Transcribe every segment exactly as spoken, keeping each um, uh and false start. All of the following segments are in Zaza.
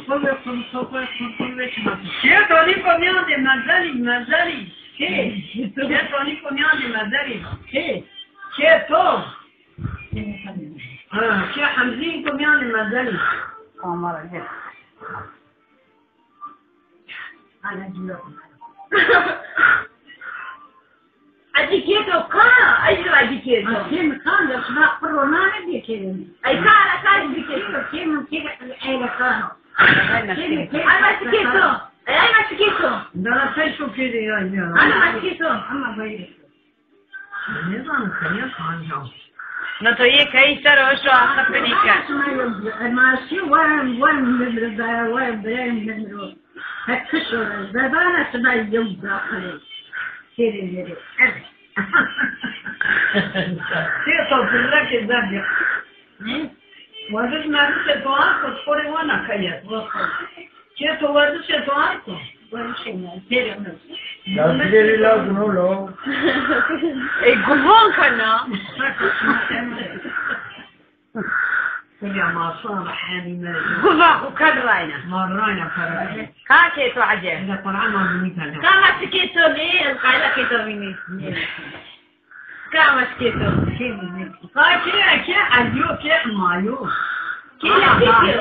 Kul ve kul, kul ve kul, kul ve kul. Şêtonîko mîyan de mezelî, mezelî. Kê? Şêtonîko mîyan de mezelî. Kê? Kê to? Ha, kê Hemzîko mîyan de mezelî. Kamera gel. Ecî kê to ka? Ecî ecî kê to. Kê mi kan de şuna qiro nane bê kê mi. Ey ka ara ka ecî kê to. Kê mi kê ey la ka. Kê mi kê. Ay ma çi kê to. Ey ay ma çi kê to. Dara pey şo kê de ya ya. Ay ma çi kê to. Ama bayır. Nêzana kaya kanca. No to yê kayî ser o şo axir binî ke. Ma şî wen wen mimri da wen birem mimro. Hek kişo zebana şima yew daxilê. Kêrê verê. Evet. Tê to zirreke zerrî. Ne? Werdiş merdişê to arko, sporê wana keye. Kê to werdişê to arko? Werdişê mi, pêrê mi. Lazgirê la guno lo. E, guvon kana. Kulya masal hemî me. Guva xu kad rayna. Ma rayna para. Ka kê to ece. Eda Quran ma guni kana. Ka ma sikê to ne, ez qayla kê to vînî. Ka ma sikê to. Ka kê, kê, ayo, kê, mayo. Kê la kê kê.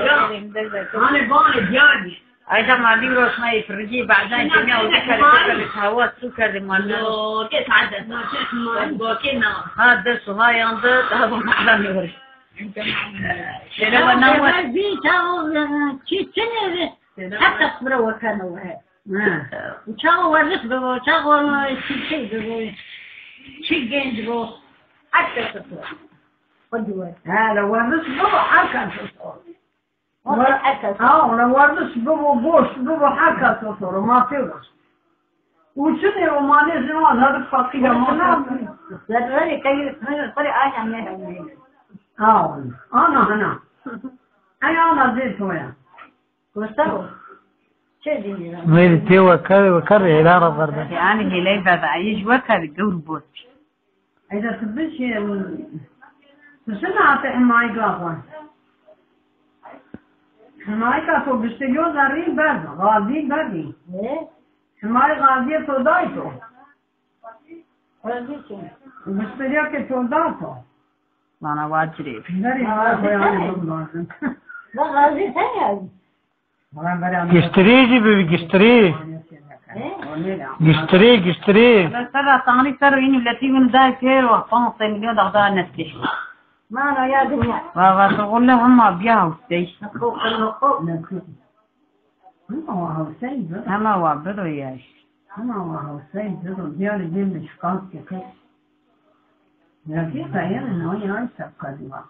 Hane bane diyarî. Ayda ma vî roşnayê firicî, bazen kêmîya o kere kere hawa su kerdê ma. Yo, kê sade. Ma kê ma. Bo kê na. Ha, de suha yan de, daha bu mahra ne var? Şöyle bana var. Bir çağ, çiçeği, hatta sıra vakanı var. Ha. Çağ varlık bu, çağ çiçeği bu. Çiçek genç bu. Hatta sıra. Hadi var. Ha, la varlık bu, hatta sıra. Ha, ona wardiş bibo, goşt bibo, her kes o soro, ma pêro. Uçinê o manê zî no, nadik fakîre ma. Zerrerê keyir, keyir, keyir, aynen ne. Ha, ana, ana. Ay, ana zê toya. Göster o. Çe dinliyor? Neydi, tê wekar, wekar hêlan ra verda. Yani hêlay verda, ay ji wekar gewr bot. Eda ti bişî, ti şina ate himayîka xo. Himayîka to gişteliyo zerrî berd, gazî berdî. Ne? Himayî gazîye to day to. Gazî çi? Gişteliya ke to da to. Bana wacirê. Verî ma xo yanî lazim. Gazî sen yani. Giştirî jî bibî, giştirî. Giştirî, giştirî. Mesela Tanrî ser o înî letî win day pêro, panc sey milyon daxda nestê. Mana ya dinya. Va, va, to xo le hema bîya hewsey. Hema wa hewsey bi. Hema wa biro ya. Hema wa hewsey biro. Diyarî dê mi şikast ke. Ya ki kayene no ya, şapkadî wa.